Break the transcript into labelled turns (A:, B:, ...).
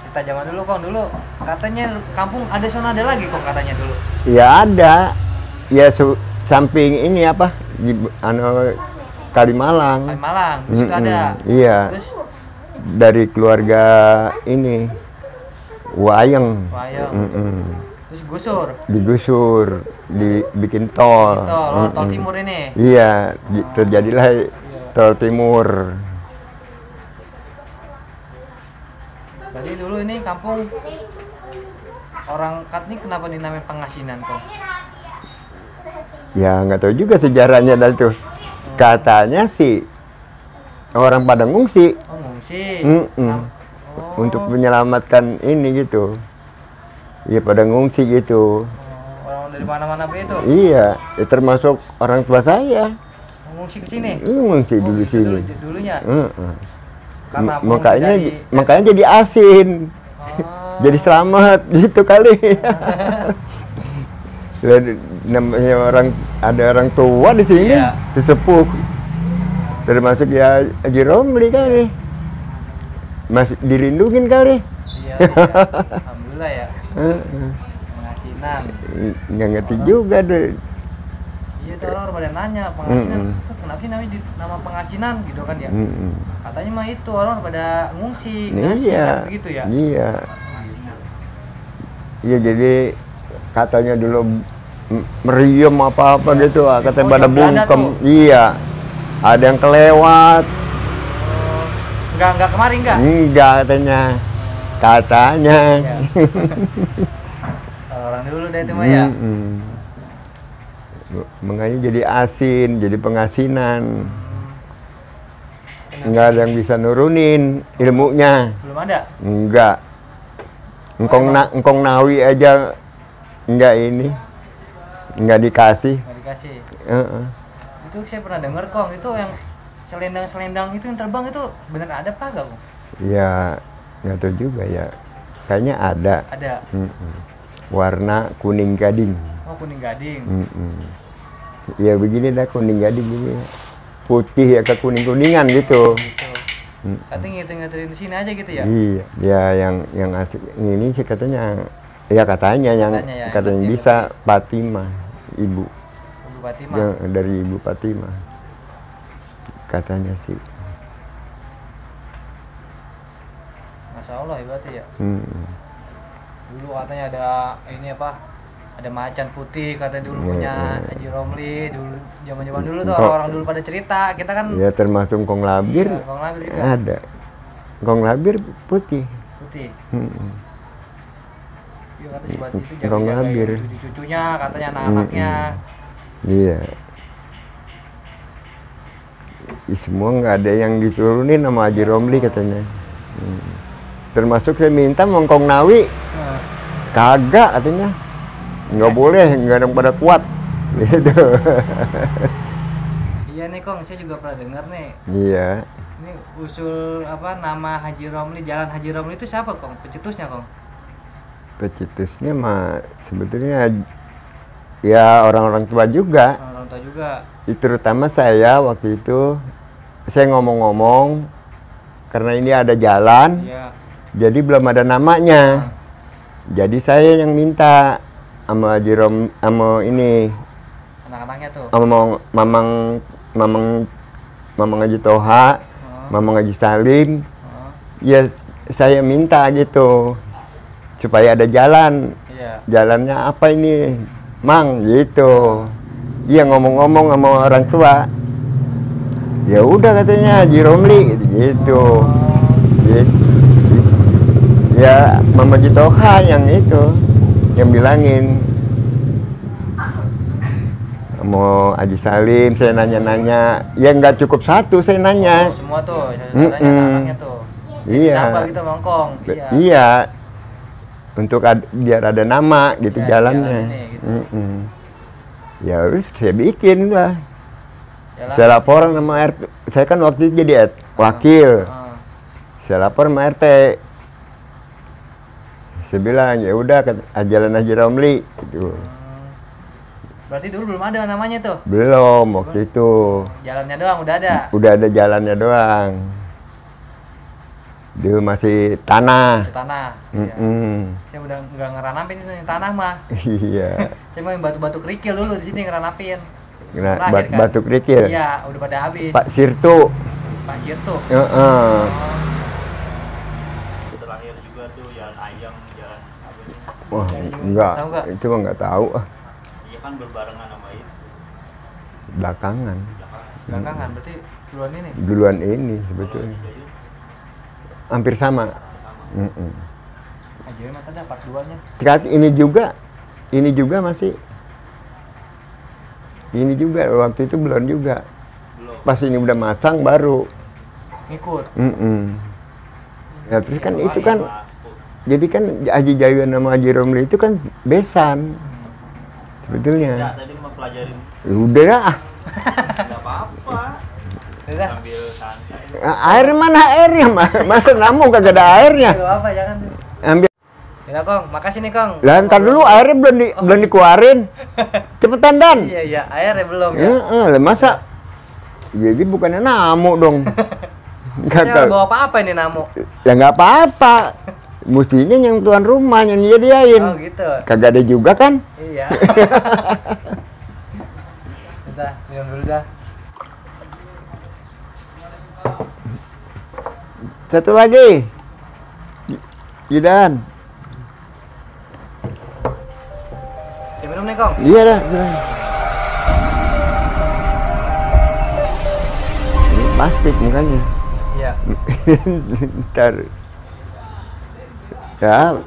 A: Kita zaman dulu Kong, dulu katanya kampung ada zona ada lagi Kong katanya dulu.
B: Ya ada. Ya samping ini apa? Di Kalimalang.
A: Kalimalang, di situ ada.
B: Iya.
A: Terus
B: Dari keluarga ini Wayang.
A: Wayang. Terus gusur.
B: Digusur, dibikin tol.
A: Tol timur ini.
B: Iya, terjadilah tol timur.
A: Berarti dulu ini kampung orang Kat ini kenapa dinamain Pengasinan Kong?
B: Ya nggak tahu juga sejarahnya dan itu. Katanya sih orang pada ngungsi.
A: Oh ngungsi.
B: Untuk menyelamatkan ini gitu. Iya pada ngungsi gitu.
A: Orang dari mana-mana begitu?
B: Iya, ya termasuk orang tua saya.
A: Ngungsi ke sini?
B: Iya ngungsi dulu
A: gitu
B: sini.
A: Dulunya?
B: Karena
A: Karena
B: makanya jadi asin. Jadi selamat gitu kali. Namanya ada orang tua di sini, sesepuh. Termasuk ya Haji Romli kali. Masih dilindungin kali.
A: Iya. Alhamdulillah ya. Pengasinan.
B: Nggak ngerti juga deh.
A: Iya tuh orang pada nanya Pengasinan itu kenapa sih namanya nama Pengasinan gitu kan ya? Katanya mah itu orang pada ngungsi, kan begitu ya?
B: Iya. Iya jadi katanya dulu meriam apa-apa gitu, katanya pada bungkem. Iya. Ada yang kelewat.
A: Enggak kemarin enggak?
B: Enggak katanya. Katanya.
A: Ya. Orang dulu deh itu mah ya.
B: Makanya jadi asin, jadi pengasinan. Enggak ada yang bisa nurunin ilmunya.
A: Belum ada?
B: Enggak. Engkong nawi aja enggak ini. Enggak dikasih.
A: Enggak dikasih. Itu saya pernah dengar Kong, itu yang selendang-selendang itu yang terbang itu bener ada apa enggak Kong?
B: Ya, enggak tahu juga ya. Kayaknya ada.
A: Ada.
B: Warna kuning gading.
A: Oh, kuning gading.
B: Ya begini dah kuning gading ini. Putih ya ke kuning-kuningan gitu.
A: Katanya ngitung-ngituin di sini aja gitu ya?
B: Iya, ya yang asli ini sih katanya yang bisa Fatimah, ibu.
A: Ibu Fatimah.
B: Yang dari Ibu Fatimah. Katanya sih.
A: Masya Allah hebat ya. Dulu katanya ada ini apa? Ada macan putih katanya dulu punya Haji Romli dulu, zaman dulu tuh orang dulu pada cerita, kita kan
B: ya termasuk Kong Labir.
A: Iya, Kong Labir juga
B: ada. Kong Labir putih.
A: Iya katanya buat itu
B: Kong Labir.
A: Cucunya katanya anak-anaknya.
B: Iya. Semua nggak ada yang diturunin sama Haji Romli katanya. Termasuk saya minta Kong Nawi. Kagak katanya. Nggak boleh, nggak ada yang pada kuat gitu.
A: Iya nih Kong, saya juga pernah dengar nih.
B: Iya.
A: Ini usul apa nama Haji Romli, Jalan Haji Romli itu siapa Kong? Pencetusnya Kong?
B: Pencetusnya mah sebetulnya ya orang-orang tua juga.
A: Orang tua juga.
B: Terutama saya waktu itu saya ngomong-ngomong karena ini ada jalan.
A: Iya.
B: Jadi belum ada namanya. Jadi saya yang minta sama Haji Rom, sama ini
A: anak-anaknya tuh.
B: Sama Mamang Haji Toha, Mamang Haji Salim. Ya saya minta gitu supaya ada jalan.
A: Iya.
B: Jalannya apa ini, Mang gitu. Iya ngomong-ngomong sama orang tua. Ya udah katanya Haji Romli gitu. Ya Mama Haji Toha yang itu yang bilangin. Mau Haji Salim saya nanya-nanya, ya nggak cukup satu saya nanya.
A: Semua tuh, anak-anaknya tuh.
B: Iya.
A: Siapa gitu Mangkong?
B: Iya. Untuk biar ada nama gitu ya, jalannya. Gitu. Ya harus saya bikin lah. Yalah. Saya laporan sama RT. Saya kan waktu itu jadi wakil. Saya lapor sama RT. Saya bilang ya udah Jalan Haji Romli gitu.
A: Berarti dulu belum ada namanya tuh?
B: Belum waktu itu.
A: Jalannya doang udah ada?
B: Udah ada jalannya doang. Dulu masih tanah.
A: Masih tanah.
B: Ya.
A: Saya udah nggak ngeranapin itu yang tanah mah.
B: Iya.
A: Saya main batu-batu kerikil dulu di sini ngeranapin.
B: Batu kerikil.
A: Iya, udah pada habis.
B: Pak Sirtu.
A: Pak Sirtu.
C: Terakhir juga tuh jalan ayam, jalan apa ini?
B: Wah, enggak. Itu mah enggak tahu.
C: Iya kan berbarengan sama itu.
B: Belakangan.
A: Belakangan berarti duluan ini.
B: Duluan ini sebetulnya. Hampir sama.
A: Aja mah tadi part 2-nya.
B: Ini juga masih. Ini juga waktu itu belum juga. Pas ini udah masang baru
A: ngikut.
B: Ya terus kan itu kan jadi kan Haji Jayuan sama Haji Romli itu kan besan sebetulnya.
C: Ya tadi mau pelajarin.
B: Udah lah.
C: Enggak apa-apa. Sambil santai.
B: Air mana airnya? Masa namu kagak ada airnya?
A: Aduh, apa jangan.
B: Ambil.
A: Ya Kong, makasih nih Kong.
B: Lah ntar dulu airnya belum dikeluarin. Cepetan Dan.
A: Iya, airnya belum ya.
B: Heeh, masa jadi bukannya namu dong.
A: Saya bawa apa-apa ini namu?
B: Ya nggak apa-apa. Mestinya yang tuan rumah yang nyediain.
A: Oh gitu.
B: Kagak ada juga kan?
A: Iya. Udah, minum dulu dah.
B: Satu lagi. Gidan.
A: Saya minum nih Kong.
B: Iya dah. Ini plastik mukanya.
A: Iya.
B: Ntar. Ya.